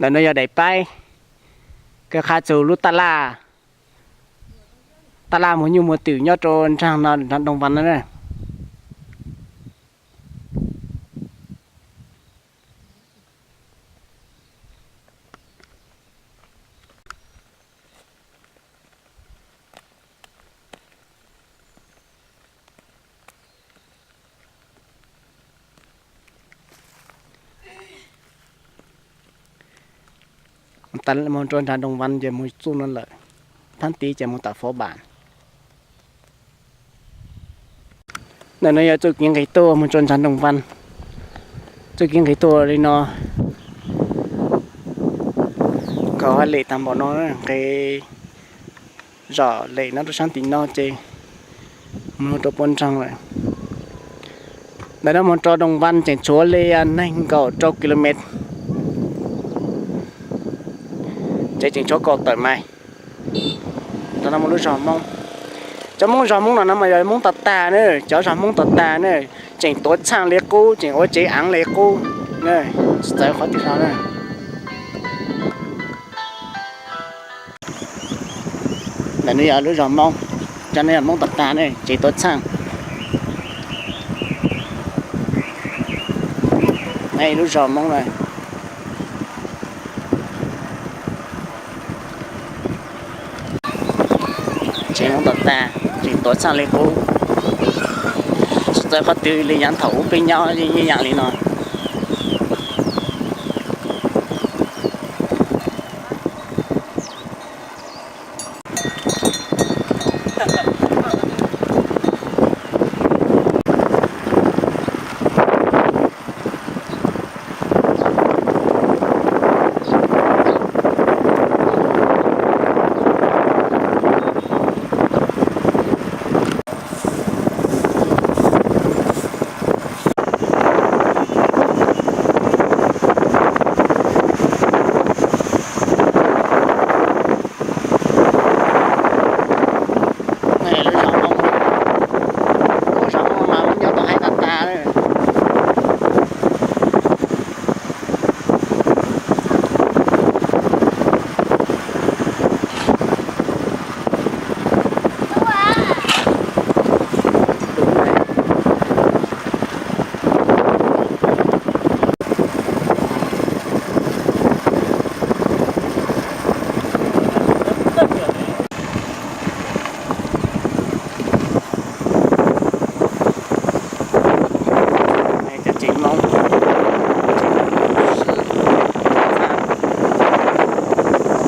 Ntawm no yog daim paib kws qha txug lub taj laj, taj laj muag nyuj muag twm nyob rau nraag no, nraag Doog Vas no na. Moog rua nraag Doog Vas ces moog txuj no lawm, thaab tiv ces moog tom Fov Bam. Ntawm no yog txuj kev nqis tuaj moog rua nraag Doog Vas. Txuj kev nqis tuaj li no, nkawd hab lem taag npaum no, nqis zom lem no rua saab tim no ces moog rua puab nraag lawm. Ntawm no moog rua Doog Vas tseem tshuav li neeg nkaum rau kilomev, ces tseem tshuav kaum tawm mais. Ntawm no moog lub zog Moob, cov Moob zog Moob no no mas yog Moob tog tag na, cov zog Moob tog tag na, tseem tuav txhaaj li qub, tseem ua tsev aav li qub, tsis txawv qhov twg zog na. Ntawm no yog lub zog Moob, cov no yog Moob tog tag ne, tsev tuav txhaaj. Lub zog Moob na, tsev Moob tog tag, tseem tuav txhaaj li qub, tsis txawv qhov twg li, yaav thaum ub peb nyob yeej yaam li no. Lub zog Moob mas muab nyob tau haib tag tag. Cov tsev Moob,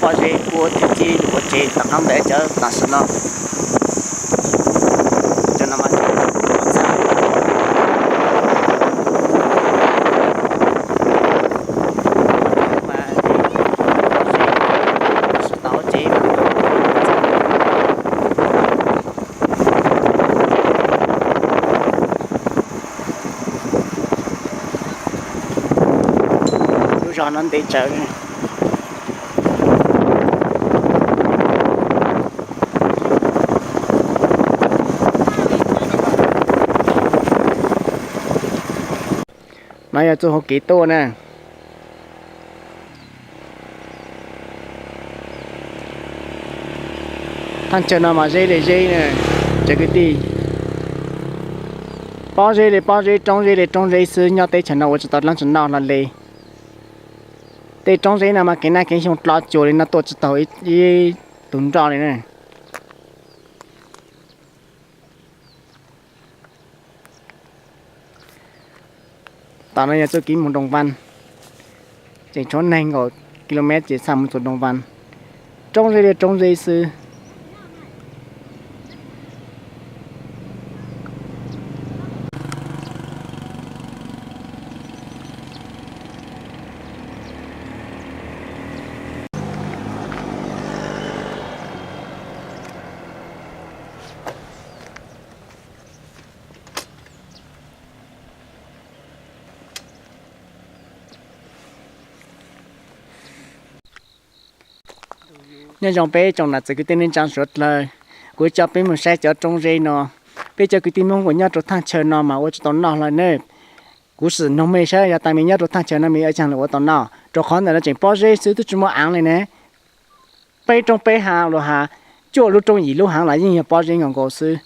pob zeb kuj ua tib txhij ua tsev tom qaab ntawd cov tam sim no. Cov no mas tsev txhaaj. Lub zog no ntev tsawv. No yog txuj hauv kev tuaj na. Thaaj chaw no mas zeb li zeb na, cov kwv tij. Pob zeb li pob zeb, roob zeb li roob zeb xwb, nyob teb chaws no ua tsis tau dlaab tsi noj hlo li. Tej roob zeb no mas kev naj kev xyoo dlo cuag li no tuaj tsis taug ib tug nroj li na. Tom no yog txuj kev moog Doog Vas, tseem tshuav neeg nkaum kilomev ces txhaj moog txug Doog Vas. Roob zeb li roob zeb xwb. Nyob zoo peb tsoom nam txiv kwv tij neej tsaa suav dlawg, kuv coj peb moog saib cov roob zeb no. Peb cov kwv tij Moob uas nyob rua thaaj chaw no mas ua tsis tau noj hlo ne. Kuv sim noog mej saib yog tas mej nyob rau thaj chaw no mej yuav caag lug ua tau noj, rau qhov ntawm no tseem pob zeb xwb twb tsis muaj aav li ne. Peb roob peb haav los has, cuaj lub roob yim lub haav los yeej yog pob zeb nkaus nkaus xwb.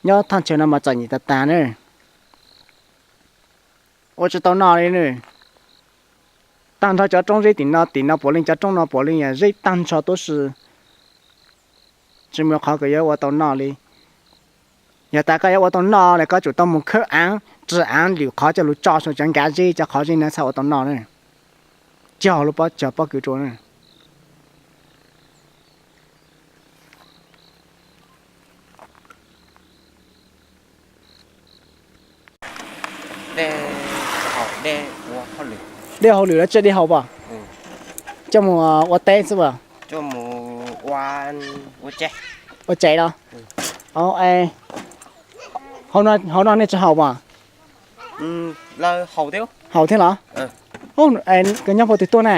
Nyob thaj chaw no mas txom nyem tag tag na. Ua tsis tau noj li na. Tag nrho cov roob zeb tim no, tim no puav leej cov roob no puav leej yog zeb tag nrho tuab si. Tsis muaj qhov kws yuav ua tau noj li. Yog tas koj yuav ua tau noj lawm koj tsum tau mus khawb aav, ris aav lwm qhov coj lug tso saum cov nkav zeb, cov qhov zeb no txhaj ua tau noj na. Cog lub pob, cog pob kws rau na. Dej hauj lwm los tsis dej haus pom? Coj mus ua teb xwb pom? Ua tsev los? Hauv no nej tsis haus pom? Haus thiab los? Koj nyob puag twg tuaj na?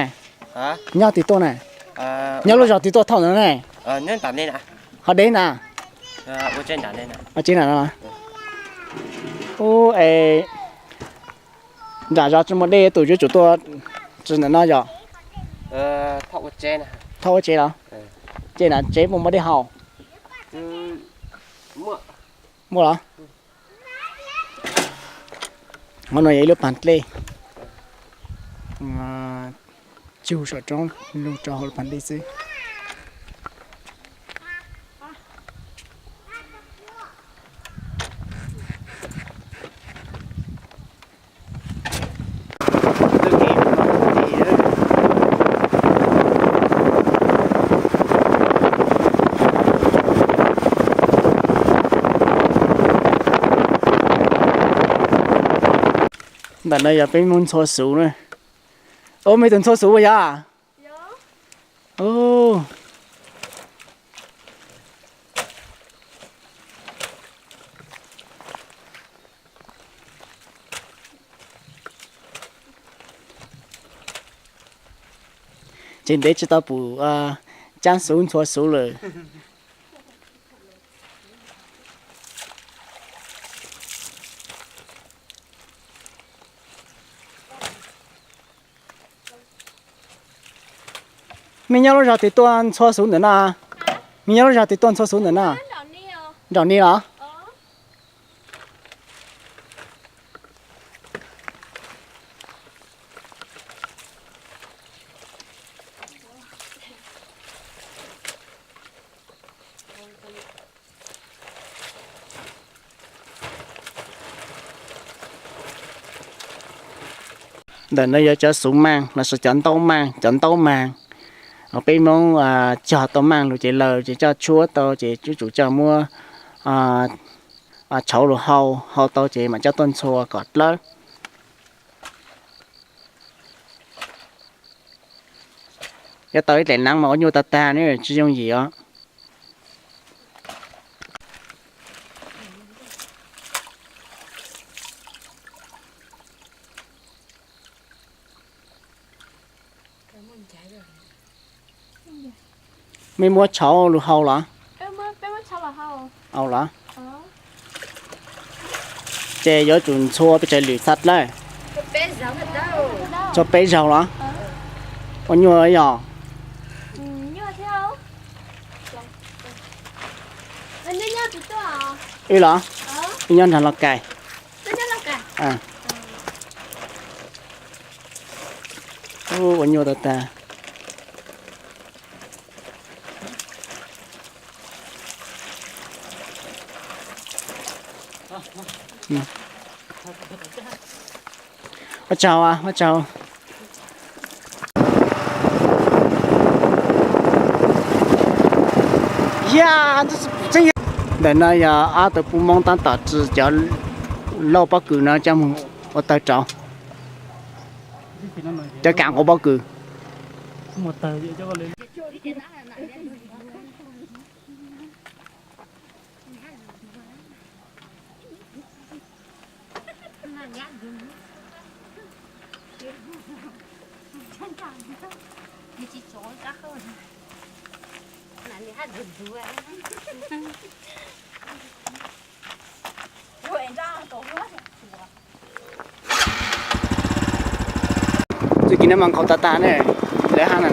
Nyob twg tuaj na? Nyob lub zos twg tuaj thaum ntawd na? Ho deb ntag. Ua tsev ntawm no. Ub, es nram zos tsis muaj dej tus yuav tsum tuaj tsis ntawm no yog? Thauj ua tsev los? Ces na tsev puas muaj dej haus? Muaj los? Hauv no yog ib lub pas dlej, cug saum roob lug rau hauv lub pas dlej xwb. Ntawm no yog peb Hmoob ntxhua xuv na. Ub, mej tus ntxhua xuv puas yog? Tseem ntev tsis tau pum caab xuv ntxhua xuv lawm. Mej nyob lub zog twg tuaj ntxhua xuv ntawm no? Mej nyob lub zog twg tuaj ntxhua xuv ntawm no? Nraum ni los? Ntawm no yog cov xuv maaj lossis cov ntaub maaj, cov ntaub maag. Peb Moob cog tau maaj lug ces lawm ces coj tshuab tau ces yuav tsum coj muab tshauv lug hau, hau tau ces mam coj tuaj ntxhua kom dlawb. Yuav tau ib daim naav mas ua nyuaj tag tag ne, tsis yooj yim os. Mej muab tshauv lug hau los? Hau los? Ces yuav tsum ntxhua pes tsawg lwm txhad dlawb? Ntxhua peb zaug los? Ua nyuaj yog? Wb los? Wb nyob nrag Lauj Kaim. Ua nyuaj tag tag. Ua tsaug, ua tsaug. Ntawm no yog ob tug puj Moob tab tom ris cov lauj pob kws no coj mus ua tawg rauv. Cov kam nqua pob kws. Txuj ci no mas nqaus tas tas ne, lawv haj na.